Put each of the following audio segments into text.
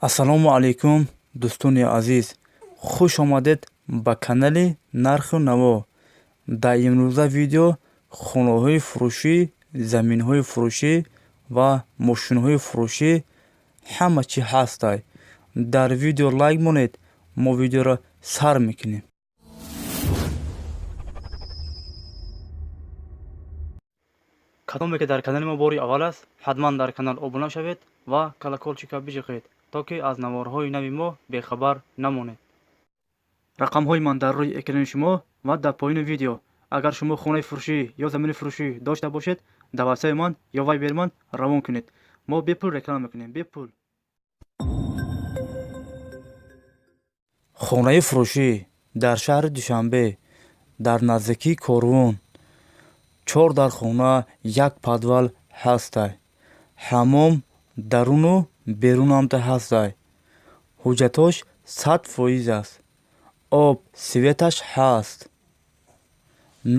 Ассалому алайкум, дӯстони азиз, хуш омадед ба канали Нарху наво. Дар имрӯза видео хонаҳои фурӯшӣ, заминҳои фурӯшӣ ва мошинҳои фурӯшӣ ҳама чӣ ҳастай. Дар видео лайк монед, мо видеоро сар мекунем. Кадоме ки дар канали мо бори аввал аст, ҳатман дар канал обуна шавед ва колокольчика биҷиқед, то ки аз наворҳои нави мо бехабар намонед. Рақамҳои ман дар рӯи экрани шумо ва дар поёни видео. Агар шумо хонаи фурӯшӣ ё замини фурӯшӣ дошта бошед, дар ватсапи ман ё вайбери ман равон кунед. Мо бепул реклама мекунем, бепул. Хонаи фурӯшӣ дар шаҳри Душанбе, дар наздикии Корвон, чор дар хона, як подвал ҳастай. Ҳаммом даруну берунамда ҳастай. Ҳуҷҷатош 100% аст. Об, светаш ҳаст.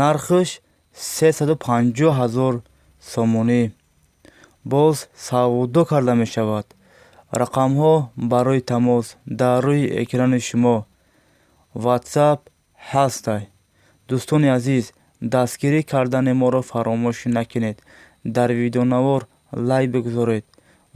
Нархаш 350 000 сомонӣ. Боз савдо карда мешавад. Рақамҳо барои тамос дар рӯи экрани шумо. Ватсап ҳастай. Дӯстони азиз, дастгирӣ кардани моро фаромӯш накунед. Дар видеонавор лайк бигузоред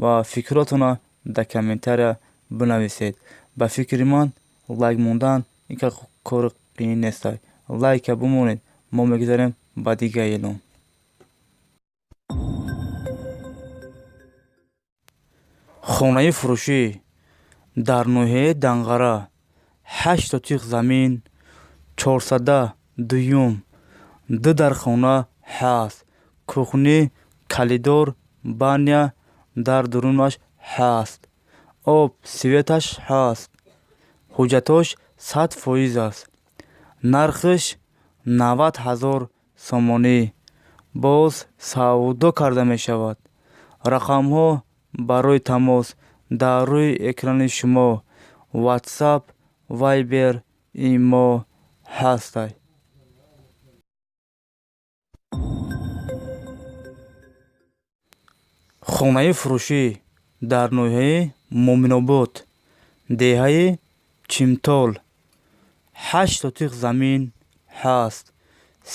ва фикротонро дар комментария бинависед. Ба фикри ман, лайк мондан ин кори қиин нестай. Лайка бимонед, мо мегузарем ба дигар эълон. Хонаи фурӯшӣ дар ноҳияи Данғара, 8 сотиқ замин, чорсада дуюм, ду дар хона ҳаст. Кухни, коридор, баня дар дурунаш ҳаст. Об, светаш ҳаст. Ҳуҷҷатош 100% аст. Нархаш 90 000 сомонӣ. Боз савдо карда мешавад. Рақамҳо барои тамос дар рӯи экрани шумо. Ватсап, вайбер, имо ҳастай. Хонаи фурӯшӣ дар ноҳияи Муъминобод, деҳаи Чимтол, 8 сотиқ замин ҳаст.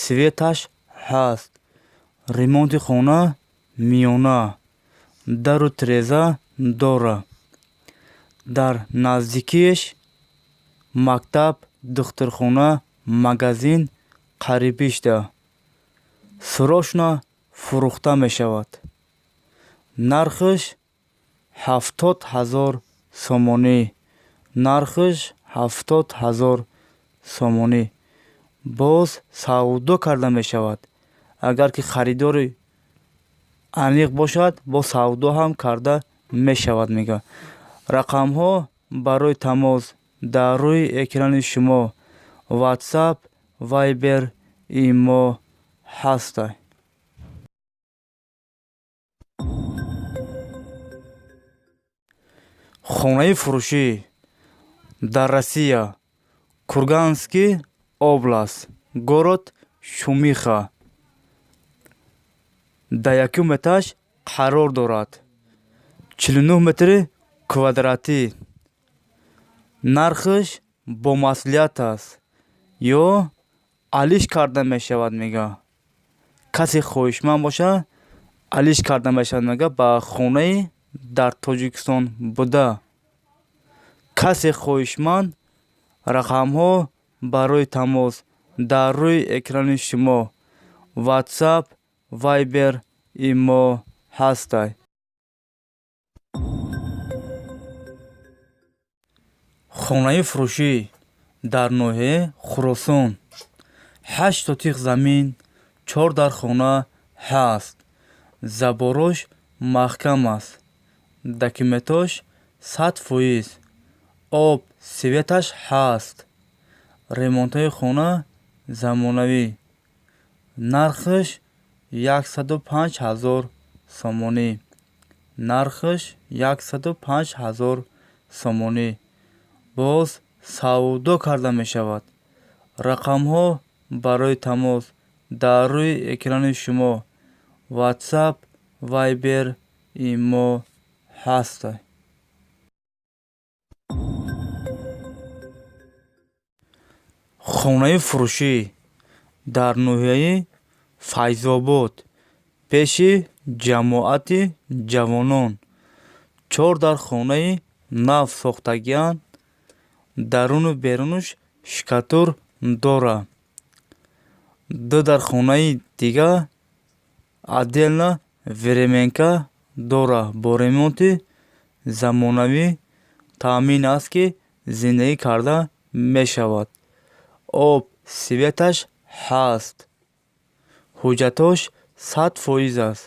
Светаш ҳаст. Ремонти хона миёна. Дару тиреза дора. Дар наздикиаш мактаб, духтурхона, магазин қарибишда. Срочно фурӯхта мешавад. Нархаш 70 000 сомонӣ. Нархаш 70 000 сомонӣ. Боз савдо карда мешавад. Агар ки харидори аниқ бошад, боз савдо ҳам карда мешавад, мега. Рақамҳо барои тамос дар рӯи экрани шумо. Ватсап, вайбер, имо ҳастай. Хонаи фурӯшӣ дар Россия, Курганский область, город Шумиха, дар якум этаж қарор дорад. 49 метри квадратӣ. Нархаш бо маслиҳат аст ё алиш карда мешавад, мега. Касе хоҳишманд бошад, алиш карда мешавад, мега, ба хонаи дар Тоҷикистон буда. Касе хоҳишманд, рақамҳо барои тамос дар рӯи экрани шумо. Ватсап, вайбер, имо ҳастай. Хонаи фурӯшӣ дар ноҳияи Хуросон, 8 сотиқ замин, чор дар хона ҳаст. Заборош маҳкам аст. Документош 100%. Об, светаш ҳаст. Ремонтҳои хона замонавӣ. Нархаш 105 000 сомонӣ. Нархаш 105 000 сомонӣ. Боз савдо карда мешавад. Рақамҳо барои тамос дар рӯи экрани шумо. Ватсап, вайбер, имо ҳастай. Хонаи фурӯшӣ дар ноҳияи Файзобод, пеши ҷамоати ҷавонон. Чор дар хонаи нав сохтагианд, даруну берунаш штукатур дора. Ду дар хонаи дига отдельно временка дора, бо ремонти замонавӣ таъмин аст, ки зиндагӣ карда мешавад. Об, светаш ҳаст. Ҳуҷҷатош 100% аст.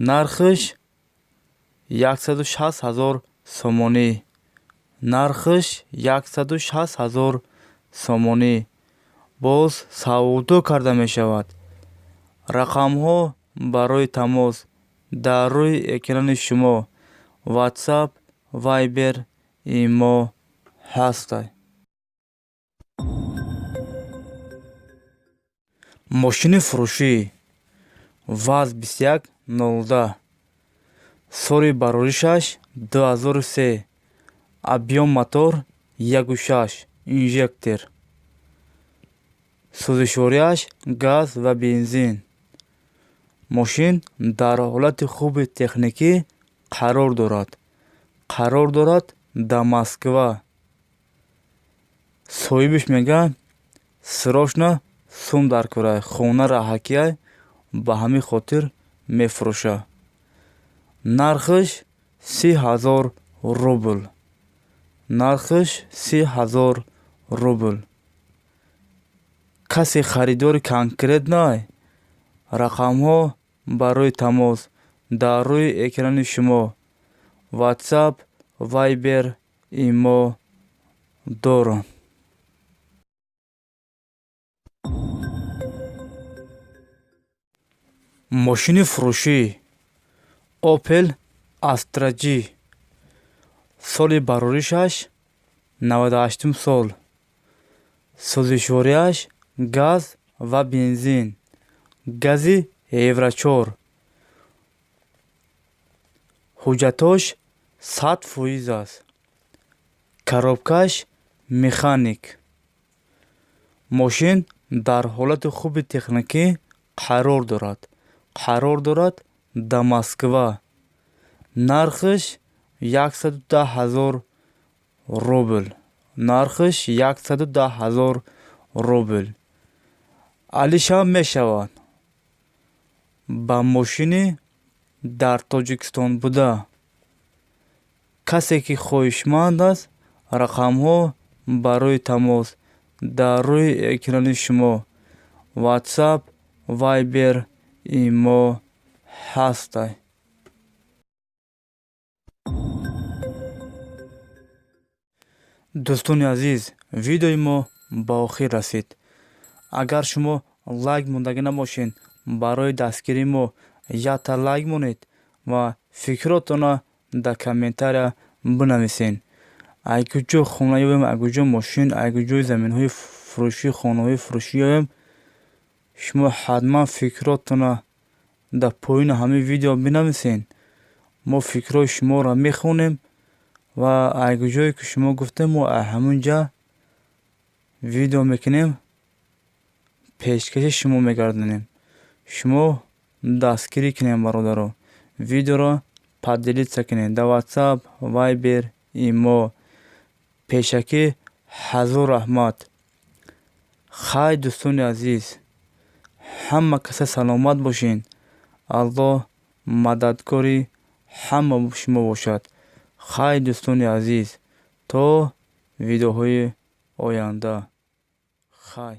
Нархаш 160 000 сомонӣ. Нархаш 160 000 сомонӣ. Боз савдо карда мешавад. Рақамҳо барои тамос дар рӯи экрани шумо, WhatsApp, Viber, Имо ҳастай. Мошини фурӯшӣ ВАЗ 2110, соли бароришаш 2003, объём мотор 1,6, инжектор. Сӯзишвориаш газ ва бензин. Мошин дар ҳолати хуби техникӣ қарор дорад. Қарор дорад дар Москва. Соҳибаш мегӯяд, срочно сум даркорай, хона раҳакияй, ба ҳамин хотир мефурӯшад. Нархаш 30 000 рубл. Нархаш 30 000 рубл. Касе харидори конкретный, рақамҳо барои тамос дар рӯи экрани шумо, WhatsApp, Viber, Имо доранд. Мошини фурӯшӣ Opel Astra G, соли бароришаш 98-ум сол. Сӯзишвориаш газ ва бензин. Гази Евро 4. Ҳуҷҷатош 100% аст. Коробкаш механик. Мошин дар ҳолати хуби техникӣ қарор дорад. Қарор дорад дар Москва. Нархаш 110 000 рубл. Нархаш 110 000 рубл. Алишам мешавад. Ба мошини дар Тоҷикистон буда. Касе ки хоҳишманд аст, рақамҳо барои тамос дар рӯи экрани шумо, WhatsApp, Viber, Имо ҳастай. Дӯстони азиз, видеои мо ба охир расид. Агар шумо лайк мондагӣ набошед, барои дастгирии мо якта лайк монед ва фикротонро дар комментария бинависед. Ай куҷо хона ёбем, ай куҷо мошин, ай куҷои заминҳои фурӯшӣ, хонаҳои фурӯшӣ ёбем, шумо ҳатман фикротонро дар поёни ҳамин видео бинависед. Мо фикрҳои шуморо мехонем ва ай куҷое ки шумо гуфтем, мо ай ҳамон ҷа видео мекунем, пешкаши шумо мегардонем. Шумо дастгирӣ кунед, бародаро. Видеоро поделиться кунед дар WhatsApp, Viber, Имо. Пешакӣ ҳазор раҳмат. Хай, дӯстони азиз, ҳама каса саломат бошед. Аллоҳ мададгори ҳама шумо бошад. Хай, дӯстони азиз, то видеоҳои оянда. Хай.